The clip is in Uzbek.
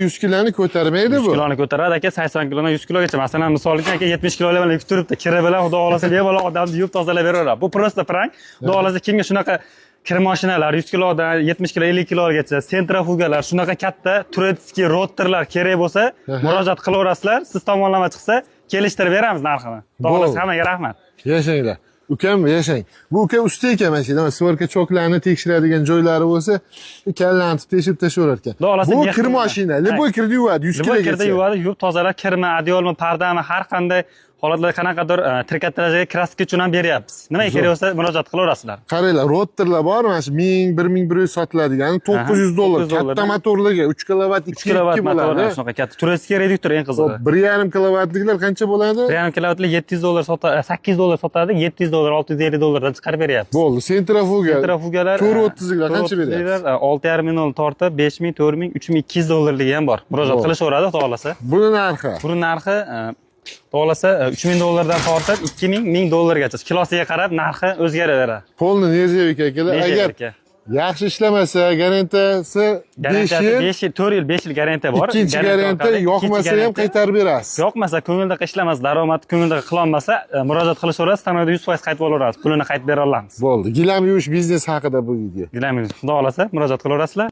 100 kiloni ko'tarmaydi 100 bu. Kiloni ko'taradi, aka, 80 kilodan 100 kilogacha. Masalan, misol uchun, aka, 70 kilo bilan yuk turibdi. Kiri bilan, xudo xohlasa, bemalol odamni yuvib tozalab beraveradi. Bu просто prank. Xudo xohlasa, kimga shunaqa kir mashinalar 100 kilodan 70 kilo, 50 kilogacha, sentrifugalar, shunaqa katta турецкий rotorlar kerak bo'lsa, murojaat qilaverasizlar. Siz tomonlama chiqsa, kelishtirib beramiz narxini. Xudo xohlasa, Bo'ldi. Hammaga rahmat. Yashanglar. Ukam, yashang. Bu uka usta ekan mana shu yerda. Сварка choklarni tekshiradigan joylari bo'lsa, kallani teshib tashlayverar ekan. Xudo xohlasa, Bu meh- kir mashina, любой kirni yuvadi, 100 Любой kirda kilogacha. Yuvadi, yuvib tozalab, kirmi, одеял mi, pardami, har qanday holatlarda qanaqadir trikotajga, краска uchun ham beryapmiz. Nima kerak bo'lsa, murojaat qilaverasizlar. Qaranglar, rotorlar bor, mana shu 1000, 1100 sotiladigan, 900 dollar. 900 Katta dollardan. Motorligi 3 kilovat, 3 kilovat 2 motor bo'ladi. Shunaqa katta. Турецкий reduktor eng qizig'i. Xo'p, 1,5 kilovatliklar qancha bo'ladi? 1,5 kilovatli 700 dollar sota, 800 dollar sotadi, 700 dollar, 650 dollardan chiqarib beryapmiz. Bo'ldi. Sentrifuga. Sentrifugalar 430liklar qancha beryapsiz? 6,5 ming dollar tortib, 5 ming, 4 ming, 3200 dollarligi ham bor. Murojaat Bo'ldi. qilishaveradi, xudo xohlasa. Buni narxi? Buni narxi xudo xohlasa 3000 dollardan tortib 2000, 1000 dollargacha. Kilosiga qarab narxi o'zgaraveradi. Полный нержавейка, akalar. Agar Нержавейка. Yaxshi ishlamasa, garantiyasi 5 Garantiyasi yil. 5 yil, 4 yil, 5 yil garantiya bor. Ikkinchi garantiya orqali, ikkinchi yoqmasa ham garantiya. Qaytarib berasiz. Yoqmasa, ko'ngildaqa ishlamas, daromad ko'ngildaqa qilolmasa, murojaat qilishaverasiz, stanokda 100% qaytib olaverasiz. Pulini qaytib bera olamiz. Bo'ldi. Gilam yuvish biznes haqida bu video. Gilam, xudo xohlasa, murojaat qilaverasizlar.